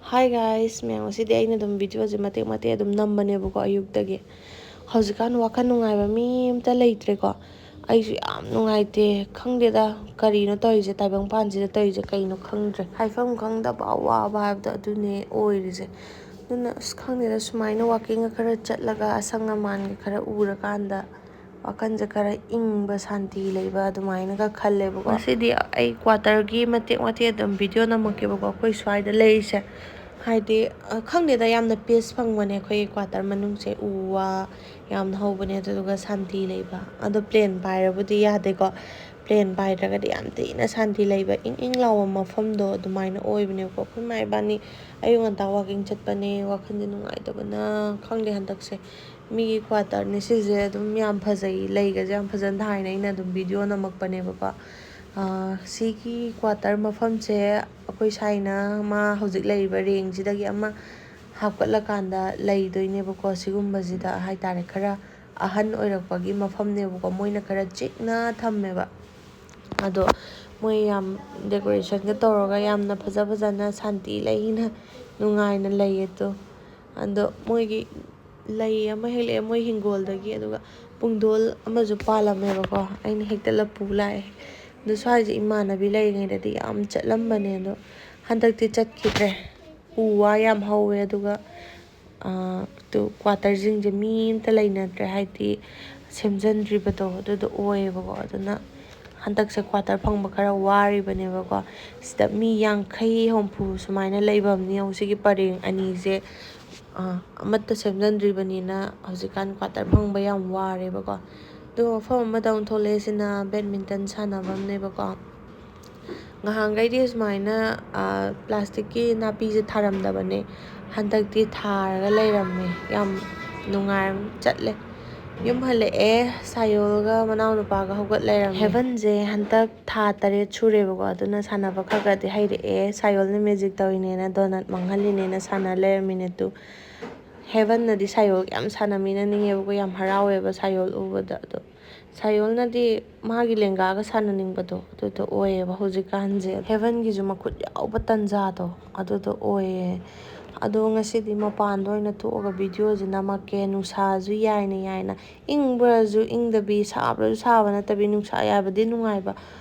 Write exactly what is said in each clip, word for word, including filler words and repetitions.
Hi guys, ꯃꯌꯥꯝ, ꯉꯁꯤꯗꯤ ꯑꯩꯅ ꯑꯗꯨꯝ ꯚꯤꯗꯤꯑꯣꯁꯦ ꯃꯇꯦꯛ ꯃꯇꯦꯛ ꯑꯗꯨꯝ ꯅꯝꯕꯅꯦꯕꯀꯣ ꯑꯌꯨꯛꯇꯒꯤ꯫ ꯍꯧꯖꯤꯛꯀꯥꯟ ꯋꯥꯈꯜ ꯅꯨꯡꯉꯥꯏꯕ ꯃꯤ ꯑꯝꯇ ꯂꯩꯇ꯭ꯔꯦꯀꯣ꯫ ꯑꯩꯁꯨ ꯌꯥꯝ ꯅꯨꯡꯉꯥꯏꯇꯦ, ꯈꯪꯗꯦꯗ ꯀꯔꯤꯅꯣ ꯇꯧꯔꯤꯁꯦ, ꯇꯥꯏꯕꯪ ꯄꯥꯟꯁꯤꯗ ꯇꯧꯔꯤꯁꯦ ꯀꯩꯅꯣ ꯈꯪꯗ꯭ꯔꯦ꯫ ꯍꯥꯏꯐꯝ ꯈꯪꯗꯕ ꯑꯋꯥꯕ ꯍꯥꯏꯕꯗꯣ ꯑꯗꯨꯅꯦ ꯑꯣꯏꯔꯤꯁꯦ꯫ ꯑꯗꯨꯅ ꯑꯁ ꯈꯪꯗꯦꯗ, ꯁꯨꯃꯥꯏꯅ ꯋꯥꯛꯀꯤꯡꯒ ꯈꯔ ꯆꯠꯂꯒ ꯑꯁꯪ ꯑꯃꯥꯟꯒ ꯈꯔ ꯎꯔꯀꯥꯟꯗ ꯋꯥꯈꯜꯁꯦ ꯈꯔ ꯏꯪꯕ, ꯁꯥꯟꯇꯤ ꯂꯩꯕ ꯑꯗꯨꯃꯥꯏꯅꯒ ꯈꯜꯂꯦꯕꯀꯣ꯫ ꯉꯁꯤꯗꯤ ꯑꯩ ꯀ꯭ꯋꯥꯇꯔꯒꯤ ꯃꯇꯦꯛ ꯃꯇꯦꯛ ꯑꯗꯨꯝ ꯚꯤꯗꯤꯑꯣ ꯅꯝꯃꯛꯀꯦꯕꯀꯣ, ꯑꯩꯈꯣꯏ ꯁ꯭ꯋꯥꯏꯗ ꯂꯩꯔꯤꯁꯦ꯫ ꯍꯥꯏꯗꯤ, ꯑ, ꯈꯪꯗꯦꯗ, ꯌꯥꯝꯅ ꯄꯤꯁ ꯐꯪꯕꯅꯦ ꯑꯩꯈꯣꯏꯒꯤ ꯀ꯭ꯋꯥꯇꯔ ꯃꯅꯨꯡꯁꯦ, ꯎ ꯋꯥ ꯌꯥꯝꯅ ꯍꯧꯕꯅꯦ, ꯑꯗꯨꯗꯨꯒ ꯁꯥꯟꯇꯤ ꯂꯩꯕ꯫ ꯑꯗꯣ ꯄ꯭ꯂꯦꯟ ꯄꯥꯏꯔꯕꯨꯗꯤ ꯌꯥꯗꯦꯀꯣ, ꯄ꯭ꯂꯦꯟ ꯄꯥꯏꯗ꯭ꯔꯒꯗꯤ ꯌꯥꯝ ꯊꯤꯅ ꯁꯥꯟꯇꯤ ꯂꯩꯕ, ꯏꯪ ꯏꯪ ꯂꯥꯎꯕ ꯃꯐꯝꯗꯣ ꯑꯗꯨꯃꯥꯏꯅ ꯑꯣꯏꯕꯅꯦꯕꯀꯣ꯫ ꯑꯩꯈꯣꯏ ꯏꯃꯥ ꯏꯕꯥꯅꯤ ꯑꯌꯨꯛ ꯉꯟꯇꯥ ꯋꯥꯛꯀꯤꯡ ꯆꯠꯄꯅꯦ, ꯋꯥꯈꯜꯁꯦ ꯅꯨꯡꯉꯥꯏꯇꯕꯅ ꯈꯪꯗꯦ ꯍꯟꯗꯛꯁꯦ꯫ ꯃꯤꯒꯤ ꯀ꯭ꯋꯥꯇꯔꯅꯦ ꯁꯤꯁꯦ, ꯑꯗꯨꯝ ꯌꯥꯝ ꯐꯖꯩ, ꯂꯩꯒꯁꯦ ꯌꯥꯝ ꯐꯖꯅ ꯊꯥꯏꯅ ꯑꯩꯅ ꯑꯗꯨꯝ ꯚꯤꯗꯤꯑꯣ ꯅꯝꯃꯛꯄꯅꯦꯕꯀꯣ꯫ ꯑꯥ, ꯁꯤꯒꯤ ꯀ꯭ꯋꯥꯇꯔ ꯃꯐꯝꯁꯦ ꯑꯩꯈꯣꯏ ꯁꯥꯏꯅ ꯃꯥ ꯍꯧꯖꯤꯛ ꯂꯩꯔꯤꯕ ꯔꯦꯟꯁꯤꯗꯒꯤ ꯑꯃ ꯍꯥꯞꯀꯠꯂꯀꯥꯟꯗ ꯂꯩꯗꯣꯏꯅꯦꯕꯀꯣ꯫ ꯁꯤꯒꯨꯝꯕꯁꯤꯗ ꯍꯥꯏꯇꯥꯔꯦ, ꯈꯔ ꯑꯍꯟ ꯑꯣꯏꯔꯛꯄꯒꯤ ꯃꯐꯝꯅꯦꯕꯀꯣ, ꯃꯣꯏꯅ ꯈꯔ ꯆꯤꯛꯅ ꯊꯝꯃꯦꯕ꯫ ꯑꯗꯣ ꯃꯣꯏ ꯌꯥꯝ ꯗꯦꯀꯣꯔꯦꯁꯟꯒ ꯇꯧꯔꯒ ꯌꯥꯝꯅ ꯐꯖ ꯐꯖꯅ ꯁꯥꯟꯇꯤ ꯂꯩꯅ ꯅꯨꯡꯉꯥꯏꯅ ꯂꯩꯌꯦ꯫ ꯑꯗꯣ ꯑꯗꯣ ꯃꯣꯏꯒꯤ ꯂꯩ ꯑꯃ ꯍꯦꯛꯂꯛꯑꯦ ꯃꯣꯏ ꯍꯤꯡꯒꯣꯜꯗꯒꯤ, ꯑꯗꯨꯒ ꯄꯨꯡꯗꯣꯜ ꯑꯃꯁꯨ ꯄꯥꯜꯂꯝꯃꯦꯕꯀꯣ, ꯑꯩꯅ ꯍꯦꯛꯇꯠꯂ ꯄꯨ ꯂꯥꯛꯑꯦ꯫ ꯑꯗꯣ ꯁ꯭ꯋꯥꯏꯁꯦ ꯏꯃꯥꯟꯅꯕꯤ ꯂꯩꯔꯤꯉꯩꯗꯗꯤ ꯌꯥꯝ ꯆꯠꯂꯝꯕꯅꯦ, ꯑꯗꯣ ꯍꯟꯗꯛꯇꯤ ꯆꯠꯈꯤꯗ꯭ꯔꯦ꯫ ꯎ ꯋꯥ ꯌꯥꯝ ꯍꯧꯋꯦ, ꯑꯗꯨꯒ, ꯑꯥ, ꯇꯨ ꯀ꯭ꯋꯥꯇꯔꯁꯤꯡꯁꯦ ꯃꯤ ꯑꯝꯇ ꯂꯩꯅꯗ꯭ꯔꯦ, ꯍꯥꯏꯗꯤ ꯁꯦꯝꯖꯤꯟꯗ꯭ꯔꯤꯕꯗꯣ ꯑꯗꯨꯗꯣ ꯑꯣꯏꯌꯦꯕꯀꯣ꯫ ꯑꯗꯨꯅ ꯍꯟꯗꯛꯁꯦ ꯀ꯭ꯋꯥꯇꯔ ꯐꯪꯕ ꯈꯔ ꯋꯥꯔꯤꯕꯅꯦꯕꯀꯣ꯫ ꯁꯤꯗ ꯃꯤ ꯌꯥꯡꯈꯩ ꯍꯨꯝꯐꯨ ꯁꯨꯃꯥꯏꯅ ꯂꯩꯐꯝꯅꯤ ꯍꯧꯖꯤꯛꯀꯤ ꯄꯔꯦꯡ ꯑꯅꯤꯁꯦ꯫ ꯑꯥ, ꯑꯃꯠꯇ ꯁꯦꯝꯖꯤꯟꯗ꯭ꯔꯤꯕꯅꯤꯅ ꯍꯧꯖꯤꯛꯀꯥꯟ ꯀ꯭ꯋꯥꯇꯔ ꯐꯪꯕ ꯌꯥꯝ ꯋꯥꯔꯦꯕꯀꯣ꯫ ꯑꯗꯨꯒ ꯃꯐꯝ ꯑꯃꯗ ꯑꯃꯨꯛ ꯊꯣꯛꯂꯛꯑꯦ, ꯁꯤꯅ ꯕꯦꯠꯃꯤꯟꯇꯟ ꯁꯥꯟꯅꯐꯝꯅꯦꯕꯀꯣ꯫ ꯉꯍꯥꯟꯈꯩꯗꯤ ꯁꯨꯃꯥꯏꯅ, ꯑꯥ, ꯄ꯭ꯂꯥꯁꯇꯤꯛꯀꯤ ꯅꯥꯄꯤꯁꯦ ꯊꯥꯔꯝꯗꯕꯅꯦ, ꯍꯟꯗꯛꯇꯤ ꯊꯥꯔꯒ ꯂꯩꯔꯝꯃꯦ꯫ ꯌꯥꯝ ꯅꯨꯡꯉꯥꯏ, ꯆꯠꯂꯦ꯫ ꯌꯨꯝ ꯍꯜꯂꯛꯑꯦ, ꯁꯥꯌꯣꯜꯒ ꯃꯅꯥꯎꯅꯨꯄꯥꯒ ꯍꯧꯒꯠ ꯂꯩꯔꯝꯃꯦ꯫ ꯍꯦꯕꯟꯁꯦ ꯍꯟꯗꯛ ꯊꯥ ꯇꯔꯦꯠ ꯁꯨꯔꯦꯕꯀꯣ, ꯑꯗꯨꯅ ꯁꯥꯟꯅꯕ ꯈꯔ ꯈꯔꯗꯤ ꯍꯩꯔꯛꯑꯦ꯫ ꯁꯥꯌꯣꯜꯅ ꯃꯦꯖꯤꯛ ꯇꯧꯔꯤꯅꯦꯅ ꯗꯣꯅꯠ ꯃꯥꯡꯍꯜꯂꯤꯅꯦꯅ ꯁꯥꯟꯅ ꯂꯩꯔꯝꯃꯤꯅꯦ꯫ ꯑꯗꯨ ꯍꯦꯕꯟꯅꯗꯤ ꯁꯥꯌꯣꯜ ꯌꯥꯝ ꯁꯥꯟꯅꯃꯤꯟꯅꯅꯤꯡꯉꯦꯕꯀꯣ, ꯌꯥꯝ ꯍꯔꯥꯎꯋꯦꯕ ꯁꯥꯌꯣꯜ ꯎꯕꯗ꯫ ꯑꯗꯣ ꯁꯥꯌꯣꯜꯅꯗꯤ ꯃꯥꯒꯤ ꯂꯦꯡꯒꯥꯒ ꯁꯥꯟꯅꯅꯤꯡꯕꯗꯣ ꯑꯗꯨꯗꯣ ꯑꯣꯏꯌꯦꯕ꯫ ꯍꯧꯖꯤꯛꯀꯥꯟꯁꯦ ꯍꯦꯕꯟꯒꯤꯁꯨ ꯃꯈꯨꯠ ꯌꯥꯎꯕ ꯇꯟꯖꯥꯗꯣ ꯑꯗꯨꯗꯣ ꯑꯣꯏꯌꯦ꯫ ꯑꯗꯣ ꯉꯁꯤꯗꯤ ꯃꯄꯥꯟꯗ ꯑꯣꯏꯅ ꯊꯣꯛꯑꯒ ꯚꯤꯗꯤꯑꯣꯁꯦ ꯅꯝꯃꯛꯀꯦ꯫ ꯅꯨꯡꯁꯥꯁꯨ ꯌꯥꯏꯅ ꯌꯥꯏꯅ, ꯏꯪꯕ꯭ꯔꯁꯨ ꯏꯪꯗꯕꯤ, ꯁꯥꯕ꯭ꯔꯁꯨ ꯁꯥꯕ ꯅꯠꯇꯕꯤ, ꯅꯨꯡꯁꯥ ꯌꯥꯏꯕꯗꯤ ꯅꯨꯡꯉꯥꯏꯕ꯫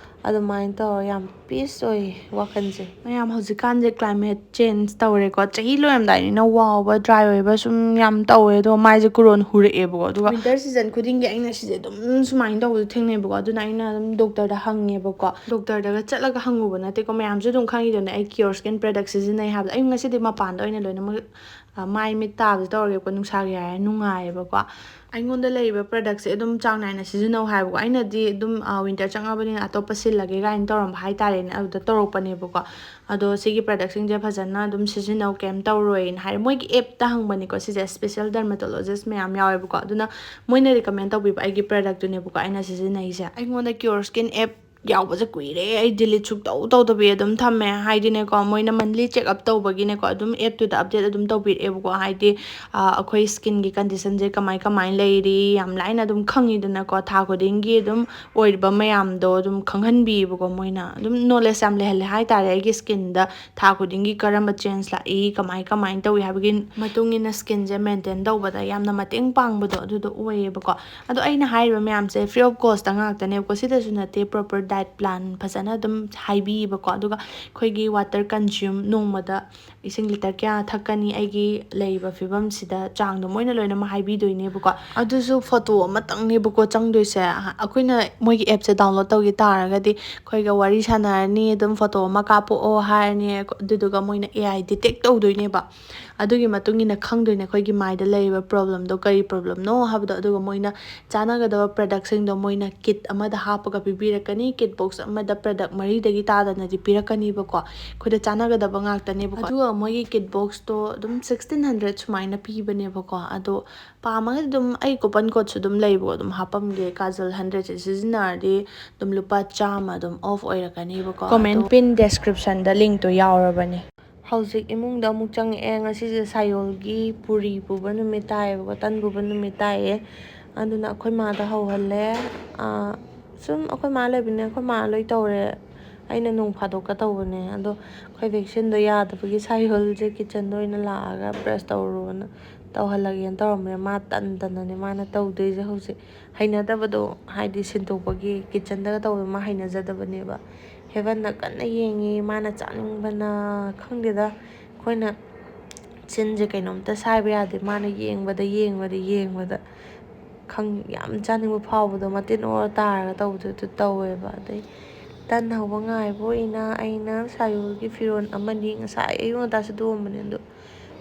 ꯑꯗꯨꯃꯥꯏꯅ ꯇꯧꯔꯒ ꯌꯥꯝ ꯄꯤꯁ ꯑꯣꯏꯌꯦ ꯋꯥꯈꯜꯁꯦ꯫ ꯃꯌꯥꯝ, ꯍꯧꯖꯤꯛꯀꯥꯟꯁꯦ ꯀ꯭ꯂꯥꯏꯃꯦꯠ ꯆꯦꯟꯖ ꯇꯧꯔꯦꯀꯣ꯫ ꯆꯍꯤ ꯂꯣꯏꯔꯝꯗꯥꯏꯅꯤꯅ ꯋꯥꯎꯕ, ꯗ꯭ꯔꯥꯏ ꯑꯣꯏꯕ ꯁꯨꯝ ꯌꯥꯝ ꯇꯧꯋꯦ꯫ ꯑꯗꯣ ꯃꯥꯏꯁꯦ ꯀꯨꯔꯣꯟ ꯍꯨꯔꯛꯑꯦꯕꯀꯣ꯫ ꯑꯗꯨꯒ ꯋꯤꯟꯇꯔ ꯁꯤꯖꯟ ꯈꯨꯗꯤꯡꯒꯤ ꯑꯩꯅ ꯁꯤꯁꯦ ꯑꯗꯨꯝ ꯁꯨꯃꯥꯏꯅ ꯇꯧꯕꯗꯣ ꯊꯦꯡꯅꯩꯕꯀꯣ꯫ ꯑꯗꯨꯅ ꯑꯩꯅ ꯑꯗꯨꯝ ꯗꯣꯛꯇꯔꯗ ꯍꯪꯉꯦꯕꯀꯣ꯫ ꯗꯣꯛꯇꯔꯗꯒ ꯆꯠꯂꯒ ꯍꯪꯉꯨꯕ ꯅꯠꯇꯦꯀꯣ꯫ ꯃꯌꯥꯝꯁꯨ ꯑꯗꯨꯝ ꯈꯪꯉꯤꯗꯅ ꯑꯩ ꯀꯤꯌꯣꯔ ꯁ꯭ꯀꯤꯟ ꯄ꯭ꯔꯗꯛ ꯁꯤꯖꯤꯟꯅꯩ ꯍꯥꯏꯕꯗꯣ꯫ ꯑꯩ ꯉꯁꯤꯗꯤ ꯃꯄꯥꯟꯗ ꯑꯣꯏꯅ ꯂꯣꯏꯅꯃꯛ, ꯑ, ꯃꯥꯏ ꯃꯤꯠ ꯇꯥꯕꯁꯦ ꯇꯧꯔꯒꯦꯀꯣ꯫ ꯅꯨꯡꯁꯥꯒꯤ ꯍꯥꯏꯔꯦ ꯅꯨꯡꯉꯥꯏꯌꯦꯕꯀꯣ꯫ ꯑꯩꯉꯣꯟꯗ ꯂꯩꯔꯤꯕ ꯄ꯭ꯔꯗꯛꯁꯦ ꯑꯗꯨꯝ ꯆꯥꯡ ꯅꯥꯏꯅ ꯁꯤꯖꯤꯟꯅꯧ ꯍꯥꯏꯕꯀꯣ꯫ ꯑꯩꯅꯗꯤ ꯑꯗꯨꯝ, ꯑ, ꯋꯤꯟꯇꯔ ꯆꯪꯉꯕꯅꯤꯅ ꯑꯇꯣꯞꯄ ꯁꯤꯜꯂꯒꯦ ꯀꯥꯏꯅ ꯇꯧꯔꯝꯕ ꯍꯥꯏꯇꯥꯔꯦꯅꯦ꯫ ꯑꯗꯨꯗ ꯇꯧꯔꯛꯄꯅꯦꯕꯀꯣ꯫ ꯑꯗꯣ ꯁꯤꯒꯤ ꯄ꯭ꯔꯗꯛꯁꯤꯡꯁꯦ ꯐꯖꯅ ꯑꯗꯨꯝ ꯁꯤꯖꯤꯟꯅꯧ, ꯀꯩꯝ ꯇꯧꯔꯣꯏꯅ ꯍꯥꯏ꯫ ꯃꯣꯏꯒꯤ ꯑꯦꯞꯇ ꯍꯪꯕꯅꯤꯀꯣ ꯁꯤꯁꯦ, ꯁ꯭ꯄꯦꯁꯦꯜ ꯗꯔꯃꯥꯇꯣꯂꯣꯖꯤꯁ ꯃꯌꯥꯝ ꯌꯥꯎꯋꯦꯕꯀꯣ꯫ ꯑꯗꯨꯅ ꯃꯣꯏꯅ ꯔꯤꯀꯃꯦꯟ ꯇꯧꯕꯤꯕ ꯑꯩꯒꯤ ꯄ꯭ꯔꯗꯛꯇꯨꯅꯦꯕꯀꯣ ꯑꯩꯅ ꯁꯤꯖꯤꯟꯅꯩꯁꯦ꯫ ꯑꯩꯉꯣꯟꯗ ꯀꯤꯌꯣꯔ ꯁ꯭ꯀꯤꯟ ꯑꯦꯞ ꯌꯥꯎꯕꯁꯦ ꯀꯨꯏꯔꯦ꯫ ꯑꯩ ꯗꯤꯂꯤꯠ ꯁꯨꯛꯇꯧ ꯇꯧꯗꯕꯤ ꯑꯗꯨꯝ ꯊꯝꯃꯦ꯫ ꯍꯥꯏꯗꯤꯅꯦꯀꯣ, ꯃꯣꯏꯅ ꯃꯟꯂꯤ ꯆꯦꯛꯑꯞ ꯇꯧꯕꯒꯤꯅꯦꯀꯣ, ꯑꯗꯨꯝ ꯑꯦꯞꯇꯨꯗ ꯑꯞꯗꯦꯠ ꯑꯗꯨꯝ ꯇꯧꯕꯤꯔꯛꯑꯦꯕꯀꯣ꯫ ꯍꯥꯏꯗꯤ, ꯑ, ꯑꯩꯈꯣꯏ ꯁ꯭ꯀꯤꯟꯒꯤ ꯀꯟꯗꯤꯁꯟꯁꯦ ꯀꯃꯥꯏ ꯀꯃꯥꯏ ꯂꯩꯔꯤ, ꯌꯥꯝ ꯂꯥꯏꯅ ꯑꯗꯨꯝ ꯈꯪꯉꯤꯗꯅꯀꯣ꯫ ꯊꯥ ꯈꯨꯗꯤꯡꯒꯤ ꯑꯗꯨꯝ ꯑꯣꯏꯔꯤꯕ ꯃꯌꯥꯝꯗꯣ ꯑꯗꯨꯝ ꯈꯪꯍꯟꯕꯤꯌꯦꯕꯀꯣ꯫ ꯃꯣꯏꯅ ꯑꯗꯨꯝ ꯅꯣꯂꯦꯖ ꯌꯥꯝ ꯂꯩꯍꯜꯂꯦ ꯍꯥꯏꯇꯥꯔꯦ꯫ ꯑꯩꯒꯤ ꯁ꯭ꯀꯤꯟꯗ ꯊꯥ ꯈꯨꯗꯤꯡꯒꯤ ꯀꯔꯝꯕ ꯆꯦꯟꯖ ꯂꯥꯛꯏ, ꯀꯃꯥꯏ ꯀꯃꯥꯏꯅ ꯇꯧꯏ ꯍꯥꯏꯕꯒꯤ ꯃꯇꯨꯡ ꯏꯟꯅ ꯁ꯭ꯀꯤꯟꯁꯦ ꯃꯦꯟꯇꯦꯟ ꯇꯧꯕꯗ ꯌꯥꯝꯅ ꯃꯇꯦꯡ ꯄꯥꯡꯕꯗꯣ ꯑꯗꯨꯗꯣ ꯑꯣꯏꯌꯦꯕꯀꯣ꯫ ꯑꯗꯣ ꯑꯩꯅ ꯍꯥꯏꯔꯤꯕ ꯃꯌꯥꯝꯁꯦ ꯐ꯭ꯔꯤ ꯑꯣꯐ ꯀꯣꯁꯇ ꯉꯥꯛꯇꯅꯦꯕꯀꯣ꯫ ꯁꯤꯗꯁꯨ ꯅꯠꯇꯦ, ꯄ꯭ꯔꯣꯄꯔ ꯗꯥꯏꯠ ꯄ꯭ꯂꯥꯟ ꯐꯖꯅ ꯑꯗꯨꯝ ꯍꯥꯏꯕꯤꯌꯦꯕꯀꯣ꯫ ꯑꯗꯨꯒ ꯑꯩꯈꯣꯏꯒꯤ ꯋꯥꯇꯔ ꯀꯟꯖ꯭ꯌꯨꯝ, ꯅꯣꯡꯃꯗ ꯏꯁꯤꯡ ꯂꯤꯇꯔ ꯀꯌꯥ ꯊꯛꯀꯅꯤ, ꯑꯩꯒꯤ ꯂꯩꯔꯤꯕ ꯐꯤꯕꯝꯁꯤꯗ ꯆꯥꯡꯗꯣ ꯃꯣꯏꯅ ꯂꯣꯏꯅꯃꯛ ꯍꯥꯏꯕꯤꯗꯣꯏꯅꯦꯕꯀꯣ꯫ ꯑꯗꯨꯁꯨ ꯐꯣꯇꯣ ꯑꯃꯇꯪꯅꯦꯕꯀꯣ ꯆꯪꯗꯣꯏꯁꯦ꯫ ꯑꯩꯈꯣꯏꯅ ꯃꯣꯏꯒꯤ ꯑꯦꯞꯁꯦ ꯗꯥꯎꯟꯂꯣꯗ ꯇꯧꯒꯦ ꯇꯥꯔꯒꯗꯤ ꯑꯩꯈꯣꯏꯒ ꯋꯥꯔꯤ ꯁꯥꯟꯅꯔꯅꯤ, ꯑꯗꯨꯝ ꯐꯣꯇꯣ ꯑꯃ ꯀꯥꯞꯄꯛꯑꯣ ꯍꯥꯏꯔꯅꯤ꯫ ꯑꯗꯨꯗꯨꯒ ꯃꯣꯏꯅ ꯑꯦ ꯑꯥꯏ ꯗꯤꯇꯦꯛ ꯇꯧꯗꯣꯏꯅꯦꯕ꯫ ꯑꯗꯨꯒꯤ ꯃꯇꯨꯡ ꯏꯟꯅ ꯈꯪꯗꯣꯏꯅꯦ ꯑꯩꯈꯣꯏꯒꯤ ꯃꯥꯏꯗ ꯂꯩꯔꯤꯕ ꯄ꯭ꯔꯣꯕ꯭ꯂꯦꯝꯗꯣ ꯀꯔꯤ ꯄ꯭ꯔꯣꯕ꯭ꯂꯦꯝꯅꯣ ꯍꯥꯏꯕꯗꯣ꯫ ꯑꯗꯨꯒ ꯃꯣꯏꯅ ꯆꯥꯟꯅꯒꯗꯕ ꯄ꯭ꯔꯗꯛꯁꯤꯡꯗꯣ ꯃꯣꯏꯅ ꯀꯤꯠ ꯑꯃꯗ ꯍꯥꯞꯄꯒ ꯄꯤꯕꯤꯔꯛꯀꯅꯤ꯫ ꯀꯤꯠ ꯕꯣꯛꯁ ꯑꯃꯗ ꯄ꯭ꯔꯗꯛ ꯃꯔꯤꯗꯒꯤ ꯇꯥꯗꯅꯗꯤ ꯄꯤꯔꯛꯀꯅꯤꯕꯀꯣ꯫ ꯑꯩꯈꯣꯏꯗ ꯆꯥꯟꯅꯒꯗꯕ ꯉꯥꯛꯇꯅꯦꯕꯀꯣ꯫ ꯑꯗꯨꯒ ꯃꯣꯏꯒꯤ ꯀꯤꯠ ꯕꯣꯛꯁꯇꯣ ꯑꯗꯨꯝ ꯁꯤꯛꯁꯇꯤꯟ ꯍꯟꯗ꯭ꯔꯦꯠ ꯁꯨꯃꯥꯏꯅ ꯄꯤꯕꯅꯦꯕꯀꯣ꯫ ꯑꯗꯣ ꯄꯥꯝꯃꯒꯗꯤ ꯑꯗꯨꯝ ꯑꯩ ꯀꯨꯄꯟ ꯀꯣꯗꯁꯨ ꯑꯗꯨꯝ ꯂꯩꯕꯀꯣ, ꯑꯗꯨꯝ ꯍꯥꯞꯄꯝꯒꯦ꯫ ꯀꯥꯖꯜ ꯍꯟꯗ꯭ꯔꯦꯠꯁꯦ ꯁꯤꯖꯤꯟꯅꯔꯗꯤ ꯑꯗꯨꯝ ꯂꯨꯄꯥ ꯆꯥꯝꯃ ꯑꯗꯨꯝ ꯑꯣꯐ ꯑꯣꯏꯔꯛꯀꯅꯦꯕꯀꯣ꯫ ꯀꯣꯃꯦꯟ ꯑꯗꯣ ꯄꯤꯟ ꯗꯦꯁꯀ꯭ꯔꯤꯞꯁꯟꯗ ꯂꯤꯡꯛꯇꯣ ꯌꯥꯎꯔꯕꯅꯦ꯫ ꯍꯧꯖꯤꯛ ꯏꯃꯨꯡꯗ ꯑꯃꯨꯛ ꯆꯪꯉꯛꯑꯦ꯫ ꯉꯁꯤꯁꯦ ꯁꯥꯌꯣꯜꯒꯤ ꯄꯨꯔꯤ ꯄꯨꯕ ꯅꯨꯃꯤꯠ ꯇꯥꯏꯌꯦꯕꯀꯣ, ꯇꯟ ꯄꯨꯕ ꯅꯨꯃꯤꯠ ꯇꯥꯏꯌꯦ꯫ ꯑꯗꯨꯅ ꯑꯩꯈꯣꯏ ꯃꯥꯗ ꯍꯧꯍꯜꯂꯦ꯫ ꯁꯨꯝ ꯑꯩꯈꯣꯏ ꯃꯥ ꯂꯩꯕꯅꯤꯅ ꯑꯩꯈꯣꯏ ꯃꯥ ꯂꯣꯏ ꯇꯧꯔꯦ꯫ ꯑꯩꯅ ꯅꯣꯡ ꯐꯥꯗꯣꯛꯀ ꯇꯧꯕꯅꯦ꯫ ꯑꯗꯣ ꯑꯩꯈꯣꯏ ꯚꯦꯛꯁꯤꯟꯗꯣ ꯌꯥꯗꯕꯒꯤ ꯁꯥꯏꯍꯨꯜꯁꯦ ꯀꯤꯠꯆꯟꯗ ꯑꯣꯏꯅ ꯂꯥꯛꯑꯒ ꯕ꯭ꯔꯁ ꯇꯧꯔꯨꯅ ꯇꯧꯍꯜꯂꯒꯦꯅ ꯇꯧꯔꯝꯕꯅꯦ꯫ ꯃꯥ ꯇꯟ ꯇꯟꯅꯅꯦ ꯃꯥꯅ ꯇꯧꯗꯣꯏꯁꯦ ꯍꯧꯖꯤꯛ꯫ ꯍꯩꯅꯗꯕꯗꯣ, ꯍꯥꯏꯗꯤ ꯁꯤꯟꯗꯣꯛꯄꯒꯤ ꯀꯤꯠꯆꯟꯗꯒ ꯇꯧꯕꯗꯣ ꯃꯥ ꯍꯩꯅꯖꯗꯕꯅꯦꯕ꯫ ꯍꯦꯕꯟꯗ ꯀꯟꯅ ꯌꯦꯡꯉꯤ꯫ ꯃꯥꯅ ꯆꯥꯅꯤꯡꯕꯅ ꯈꯪꯗꯦꯗ꯫ ꯑꯩꯈꯣꯏꯅ ꯆꯤꯟꯁꯦ ꯀꯩꯅꯣꯝꯇ ꯁꯥꯏꯕ ꯌꯥꯗꯦ꯫ ꯃꯥꯅ ꯌꯦꯡꯕꯗ, ꯌꯦꯡꯕꯗ, ꯌꯦꯡꯕꯗ ꯈꯪ-, ꯌꯥꯝ ꯆꯥꯅꯤꯡꯕ ꯐꯥꯎꯕꯗꯣ, ꯃꯇꯤꯟ ꯑꯣꯔ ꯇꯥꯔꯒ ꯇꯧꯕꯗꯣ ꯑꯗꯨ ꯇꯧꯋꯦꯕ꯫ ꯑꯗꯩ ꯇꯟ ꯍꯧꯕ ꯉꯥꯏꯕ ꯑꯣꯏꯅ ꯑꯩꯅ ꯁꯥꯌꯨꯒꯤ ꯐꯤꯔꯣꯜ ꯑꯃꯅꯤ ꯉꯁꯥꯏ ꯑꯌꯨꯛ ꯉꯟꯇꯥ ꯁꯨꯗꯣꯛꯑꯝꯕꯅꯦ, ꯑꯗꯣ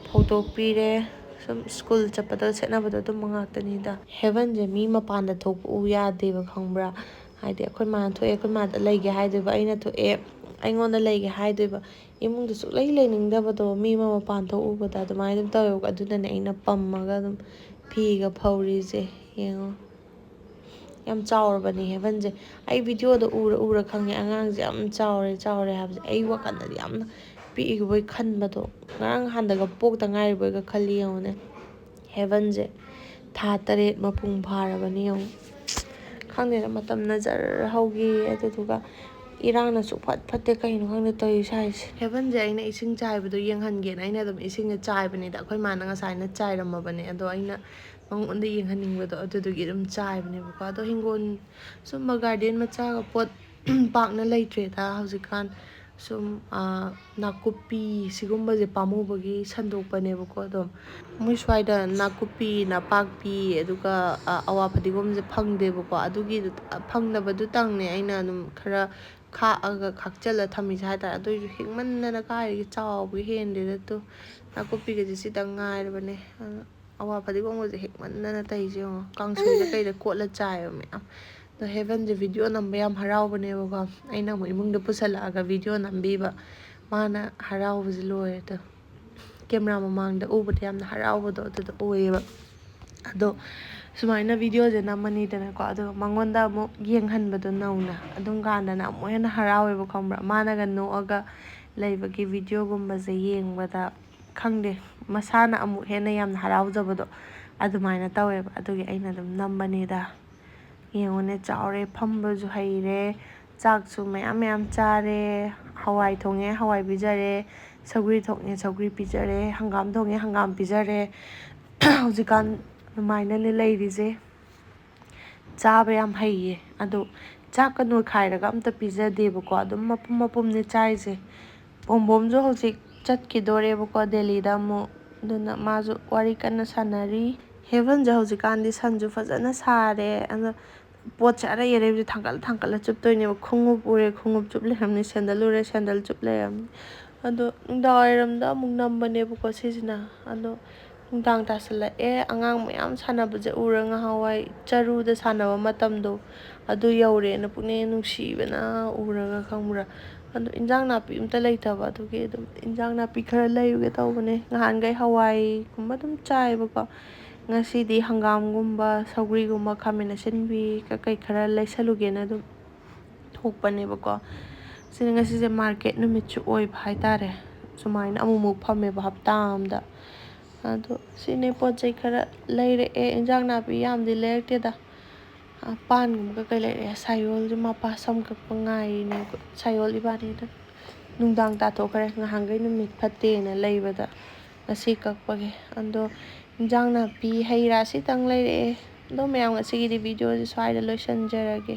ꯐꯧꯗꯣꯛꯄꯤꯔꯦ꯫ ꯁꯨꯝ ꯁ꯭ꯀꯨꯜ ꯆꯠꯄꯗ ꯁꯦꯠꯅꯕꯗꯣ ꯑꯗꯨꯝꯕ ꯉꯥꯛꯇꯅꯤꯗ꯫ ꯍꯦꯕꯟꯁꯦ ꯃꯤ ꯃꯄꯥꯟꯗ ꯊꯣꯛꯄ ꯎ ꯌꯥꯗꯦꯕ, ꯈꯪꯕ꯭ꯔꯥ? ꯍꯥꯏꯗꯤ ꯑꯩꯈꯣꯏ ꯃꯥꯅ ꯊꯣꯛꯑꯦ, ꯑꯩꯈꯣꯏ ꯃꯥꯗ ꯂꯩꯒꯦ ꯍꯥꯏꯗꯣꯏꯕ, ꯑꯩꯅ ꯊꯣꯛꯑꯦ, ꯑꯩꯉꯣꯟꯗ ꯂꯩꯒꯦ ꯍꯥꯏꯗꯣꯏꯕ꯫ ꯏꯃꯨꯡꯗ ꯁꯨꯛꯂꯩ ꯂꯩꯅꯤꯡꯗꯕꯗꯣ ꯃꯤ ꯑꯃ ꯃꯄꯥꯟ ꯊꯣꯛꯎꯕꯗ ꯑꯗꯨꯃꯥꯏꯅ ꯑꯗꯨꯝ ꯇꯧꯋꯦꯕꯀꯣ꯫ ꯑꯗꯨꯅꯅꯦ ꯑꯩꯅ ꯄꯝꯃꯒ ꯑꯗꯨꯝ ꯐꯤꯒ ꯐꯧꯔꯤꯁꯦ꯫ ꯌꯦꯡꯉꯣ, ꯌꯥꯝ ꯆꯥꯎꯔꯕꯅꯦ ꯍꯦꯕꯟꯁꯦ꯫ ꯑꯩ ꯚꯤꯗꯤꯑꯣꯗ ꯎꯔ ꯎꯔ ꯈꯪꯉꯦ ꯑꯉꯥꯡꯁꯦ ꯌꯥꯝ ꯆꯥꯎꯔꯦ, ꯆꯥꯎꯔꯦ ꯍꯥꯏꯕꯁꯦ꯫ ꯑꯩ ꯋꯥꯈꯜꯗꯗꯤ ꯌꯥꯝꯅ ꯄꯤꯛꯏꯕꯣꯏ ꯈꯟꯕꯗꯣ꯫ ꯉꯔꯥꯡ ꯍꯥꯟꯗꯒ ꯄꯣꯛꯇ ꯉꯥꯏꯔꯤꯕꯣꯏꯒ ꯈꯜꯂꯤ ꯌꯦꯡꯉꯨꯅꯦ꯫ ꯍꯦꯕꯟꯁꯦ ꯊꯥ ꯇꯔꯦꯠ ꯃꯄꯨꯡ ꯐꯥꯔꯕꯅꯤ ꯌꯦꯡꯉꯨ꯫ ꯈꯪꯗꯦꯗ, ꯃꯇꯝꯅ ꯖꯔ ꯍꯧꯈꯤ꯫ ꯑꯗꯨꯗꯨꯒ ꯏꯔꯥꯡꯅꯁꯨ ꯐꯠ ꯐꯠꯇꯦ, ꯀꯩꯅꯣ ꯈꯪꯗꯦ ꯇꯧꯔꯤꯁꯦ ꯍꯥꯏꯁꯦ꯫ ꯍꯦꯕꯟꯁꯦ ꯑꯩꯅ ꯏꯁꯤꯡ ꯆꯥꯏꯕꯗꯣ ꯌꯦꯡꯍꯟꯒꯦꯅ ꯑꯩꯅ ꯑꯗꯨꯝ ꯏꯁꯤꯡꯁꯦ ꯆꯥꯏꯕꯅꯤꯗ꯫ ꯑꯩꯈꯣꯏ ꯃꯥꯅ ꯉꯁꯥꯏꯅ ꯆꯥꯏꯔꯝꯃꯕꯅꯦ, ꯑꯗꯣ ꯑꯩꯅ ꯃꯉꯣꯟꯗ ꯌꯦꯡꯍꯟꯅꯤꯡꯕꯗꯣ ꯑꯗꯨꯗꯨꯒꯤ ꯑꯗꯨꯝ ꯆꯥꯏꯕꯅꯦꯕꯀꯣ꯫ ꯑꯗꯣ ꯍꯤꯡꯒꯣꯜ ꯁꯨꯝꯕ ꯒꯥꯔꯗꯦꯟ ꯃꯆꯥꯒ ꯄꯣꯠ ꯄꯥꯛꯅ ꯂꯩꯇ꯭ꯔꯦꯗ ꯍꯧꯖꯤꯛꯀꯥꯟ꯫ ꯁꯨꯝ, ꯑꯥ, ꯅꯥꯀꯨꯞꯄꯤ ꯁꯤꯒꯨꯝꯕꯁꯦ ꯄꯥꯝꯃꯨꯕꯒꯤ ꯁꯟꯗꯣꯛꯄꯅꯦꯕꯀꯣ꯫ ꯑꯗꯣ ꯃꯣꯏ ꯁ꯭ꯋꯥꯏꯗ ꯅꯥꯀꯨꯞꯄꯤ, ꯅꯄꯥꯛꯄꯤ, ꯑꯗꯨꯒ, ꯑꯥ, ꯑꯋꯥ ꯐꯗꯤꯒꯣꯝꯁꯦ ꯐꯪꯗꯦꯕꯀꯣ꯫ ꯑꯗꯨꯒꯤ ꯐꯪꯗꯕꯗꯨꯇꯪꯅꯦ ꯑꯩꯅ ꯑꯗꯨꯝ ꯈꯔ ꯈꯥꯛꯑꯒ ꯈꯥꯛꯆꯜꯂ ꯊꯝꯃꯤꯁꯦ ꯍꯥꯏꯇꯥꯔꯦ꯫ ꯑꯗꯨ ꯑꯣꯏꯁꯨ ꯍꯦꯛꯃꯟꯗꯅ ꯀꯥꯏꯗꯒꯤ ꯆꯥꯎꯕꯒ ꯍꯦꯟꯗꯦꯗ꯫ ꯑꯗꯨ ꯅꯥꯀꯨꯞꯄꯤꯒꯁꯦ ꯁꯤꯇꯪ ꯉꯥꯏꯔꯕꯅꯦ꯫ ꯑꯗꯣ ꯑꯋꯥ ꯐꯗꯤꯒꯣꯝꯒꯁꯦ ꯍꯦꯛꯃꯟꯗꯅ ꯇꯩꯁꯦ ꯌꯦꯡꯉꯣ꯫ ꯀꯥꯡꯁꯣꯏꯗ ꯀꯩꯗ ꯀꯣꯠꯂ ꯆꯥꯏꯕ ꯃꯌꯥꯝ꯫ ꯑꯗꯣ ꯍꯦꯕꯟꯁꯦ ꯚꯤꯗꯤꯑꯣ ꯅꯝꯕ ꯌꯥꯝ ꯍꯔꯥꯎꯕꯅꯦꯕꯀꯣ꯫ ꯑꯩꯅ ꯑꯃꯨꯛ ꯏꯃꯨꯡꯗ ꯄꯨꯁꯜꯂꯛꯑꯒ ꯚꯤꯗꯤꯑꯣ ꯅꯝꯕꯤꯕ꯫ ꯃꯥꯅ ꯍꯔꯥꯎꯕꯁꯦ ꯂꯣꯏꯔꯦ꯫ ꯑꯗꯣ ꯀꯦꯃꯦꯔꯥ ꯃꯃꯥꯡꯗ ꯎꯕꯗ ꯌꯥꯝꯅ ꯍꯔꯥꯎꯕꯗꯣ ꯑꯗꯨꯗꯣ ꯑꯣꯏꯌꯦꯕ꯫ ꯑꯗꯣ ꯁꯨꯃꯥꯏꯅ ꯚꯤꯗꯤꯑꯣꯁꯦ ꯅꯝꯃꯅꯤꯗꯅꯀꯣ, ꯑꯗꯨꯒ ꯃꯉꯣꯟꯗ ꯑꯃꯨꯛ ꯌꯦꯡꯍꯟꯕꯗꯣ ꯅꯧꯅ, ꯑꯗꯨꯝ ꯀꯥꯟꯗꯅ ꯑꯃꯨꯛ ꯍꯦꯟꯅ ꯍꯔꯥꯎꯋꯦꯕ, ꯈꯪꯕ꯭ꯔꯥ? ꯃꯥꯅꯒ ꯅꯣꯛꯑꯒ ꯂꯩꯕꯒꯤ ꯚꯤꯗꯤꯑꯣꯒꯨꯝꯕꯁꯦ ꯌꯦꯡꯕꯗ, ꯈꯪꯗꯦ, ꯃꯁꯥꯅ ꯑꯃꯨꯛ ꯍꯦꯟꯅ ꯌꯥꯝꯅ ꯍꯔꯥꯎꯖꯕꯗꯣ꯫ ꯑꯗꯨꯃꯥꯏꯅ ꯇꯧꯋꯦꯕ꯫ ꯑꯗꯨꯒꯤ ꯑꯩꯅ ꯑꯗꯨꯝ ꯅꯝꯕꯅꯤꯗ꯫ ꯌꯦꯡꯉꯨꯅꯦ, ꯆꯥꯎꯔꯦ, ꯐꯝꯕꯁꯨ ꯍꯩꯔꯦ, ꯆꯥꯛꯁꯨ ꯃꯌꯥꯝ ꯃꯌꯥꯝ ꯆꯥꯔꯦ꯫ ꯍꯋꯥꯏ ꯊꯣꯡꯉꯦ, ꯍꯋꯥꯏ ꯄꯤꯖꯔꯦ꯫ ꯁꯧꯒ꯭ꯔꯤ ꯊꯣꯡꯉꯦ, ꯁꯧꯒ꯭ꯔꯤ ꯄꯤꯖꯔꯦ꯫ ꯍꯪꯒꯥꯝ ꯊꯣꯡꯉꯦ, ꯍꯪꯒꯥꯝ ꯄꯤꯖꯔꯦ꯫ ꯍꯧꯖꯤꯛꯀꯥꯟ ꯑꯗꯨꯃꯥꯏꯅꯅꯦ ꯂꯩꯔꯤꯁꯦ꯫ ꯆꯥꯕ ꯌꯥꯝ ꯍꯩꯌꯦ꯫ ꯑꯗꯣ ꯆꯥꯛꯀ ꯅꯣꯏꯈꯥꯏꯔꯒ ꯑꯝꯇ ꯄꯤꯖꯗꯦꯕꯀꯣ, ꯑꯗꯨꯝ ꯃꯄꯨꯝ ꯃꯄꯨꯝꯅꯦ ꯆꯥꯏꯁꯦ꯫ ꯕꯣꯝꯕꯣꯝꯁꯨ ꯍꯧꯖꯤꯛ ꯆꯠꯈꯤꯗꯣꯔꯦꯕꯀꯣ ꯗꯦꯜꯂꯤꯗ ꯑꯃꯨꯛ꯫ ꯑꯗꯨꯅ ꯃꯥꯁꯨ ꯋꯥꯔꯤ ꯀꯟꯅ ꯁꯥꯟꯅꯔꯤ꯫ ꯍꯦꯕꯟꯁꯦ ꯍꯧꯖꯤꯛꯀꯥꯟꯗꯤ ꯁꯟꯁꯨ ꯐꯖꯅ ꯁꯥꯔꯦ꯫ ꯑꯗꯣ ꯄꯣꯠꯁꯦ ꯑꯔꯩ ꯑꯔꯩꯕꯁꯦ ꯊꯥꯡꯒꯠꯂ ꯊꯥꯡꯒꯠꯂ ꯆꯨꯞꯇꯣꯏꯅꯦꯕ꯫ ꯈꯣꯡꯎꯞ ꯎꯔꯦ, ꯈꯣꯡꯎꯞ ꯆꯨꯞ ꯂꯩꯔꯝꯅꯤ, ꯁꯦꯟꯗꯜ ꯎꯔꯦ, ꯁꯦꯟꯗꯜ ꯆꯨꯞ ꯂꯩꯔꯝꯅꯤ꯫ ꯑꯗꯣ ꯅꯨꯡꯗꯥꯡ ꯋꯥꯏꯔꯝꯗ ꯑꯃꯨꯛ ꯅꯝꯕꯅꯦꯕꯀꯣ ꯁꯤꯁꯤꯅ꯫ ꯑꯗꯣ ꯅꯨꯡꯗꯥꯡ ꯇꯥꯁꯜꯂꯛꯑꯦ, ꯑꯉꯥꯡ ꯃꯌꯥꯝ ꯁꯥꯟꯅꯕꯁꯦ ꯎꯔꯒ ꯉꯍꯥꯟꯋꯥꯏ ꯆꯔꯨꯗ ꯁꯥꯟꯅꯕ ꯃꯇꯝꯗꯣ ꯑꯗꯨ ꯌꯧꯔꯦꯅ ꯄꯨꯛꯅꯤꯡ ꯅꯨꯡꯁꯤꯕꯅ ꯎꯔꯒ, ꯈꯪꯕ꯭ꯔꯥ? ꯑꯗꯣ ꯏꯟꯖꯥꯡ ꯅꯥꯄꯤ ꯑꯝꯇ ꯂꯩꯇꯕ, ꯑꯗꯨꯒꯤ ꯑꯗꯨꯝ ꯏꯟꯖꯥꯡ ꯅꯥꯄꯤ ꯈꯔ ꯂꯩꯔꯨꯒꯦ ꯇꯧꯕꯅꯦ꯫ ꯉꯍꯥꯟꯈꯩ ꯍꯋꯥꯏꯒꯨꯝꯕ ꯑꯗꯨꯝ ꯆꯥꯏꯕꯀꯣ, ꯉꯁꯤꯗꯤ ꯍꯪꯒꯥꯝꯒꯨꯝꯕ, ꯁꯧꯒ꯭ꯔꯤꯒꯨꯝꯕ, ꯈꯥꯃꯦꯟ ꯑꯁꯤꯟꯕꯤ ꯀꯩꯀꯩ ꯈꯔ ꯂꯩꯁꯜꯂꯨꯒꯦꯅ ꯑꯗꯨꯝ ꯊꯣꯛꯄꯅꯦꯕꯀꯣ꯫ ꯁꯤꯅ ꯉꯁꯤꯁꯦ ꯃꯥꯔꯀꯦꯠ ꯅꯨꯃꯤꯠꯁꯨ ꯑꯣꯏꯕ ꯍꯥꯏꯇꯥꯔꯦ꯫ ꯁꯨꯃꯥꯏꯅ ꯑꯃꯨꯛꯃꯨꯛ ꯐꯝꯃꯦꯕ ꯍꯞꯇꯥ ꯑꯃꯗ꯫ ꯑꯗꯣ ꯁꯤꯅꯦ ꯄꯣꯠ ꯆꯩ ꯈꯔ ꯂꯩꯔꯛꯑꯦ꯫ ꯏꯟꯖꯥꯡ ꯅꯥꯄꯤ ꯌꯥꯝꯗꯤ ꯂꯩꯔꯛꯇꯦꯗ꯫ ꯑ, ꯄꯥꯟꯒꯨꯝꯕ ꯀꯩꯀꯩ ꯂꯩꯔꯛꯑꯦ꯫ ꯁꯥꯌꯣꯜꯁꯦ ꯃꯄꯥ ꯁꯝ ꯀꯛꯄ ꯉꯥꯏꯔꯤꯅꯦ꯫ ꯁꯥꯌꯣꯜ ꯏꯕꯥꯅꯤꯗ ꯅꯨꯡꯗꯥꯡ ꯇꯥꯊꯣꯛꯈ꯭ꯔꯦ꯫ ꯉꯍꯥꯟꯈꯩ ꯅꯨꯃꯤꯠ ꯐꯠꯇꯦꯅ ꯂꯩꯕꯗ ꯉꯁꯤ ꯀꯛꯄꯒꯤ꯫ ꯑꯗꯣ ꯏꯟꯖꯥꯡ ꯅꯥꯄꯤ, ꯍꯩ ꯔꯥ ꯁꯤꯇꯪ ꯂꯩꯔꯛꯑꯦ꯫ ꯑꯗꯣ ꯃꯌꯥꯝ, ꯉꯁꯤꯒꯤꯗꯤ ꯚꯤꯗꯤꯑꯣꯁꯦ ꯁ꯭ꯋꯥꯏꯗ ꯂꯣꯏꯁꯤꯟꯖꯔꯒꯦ꯫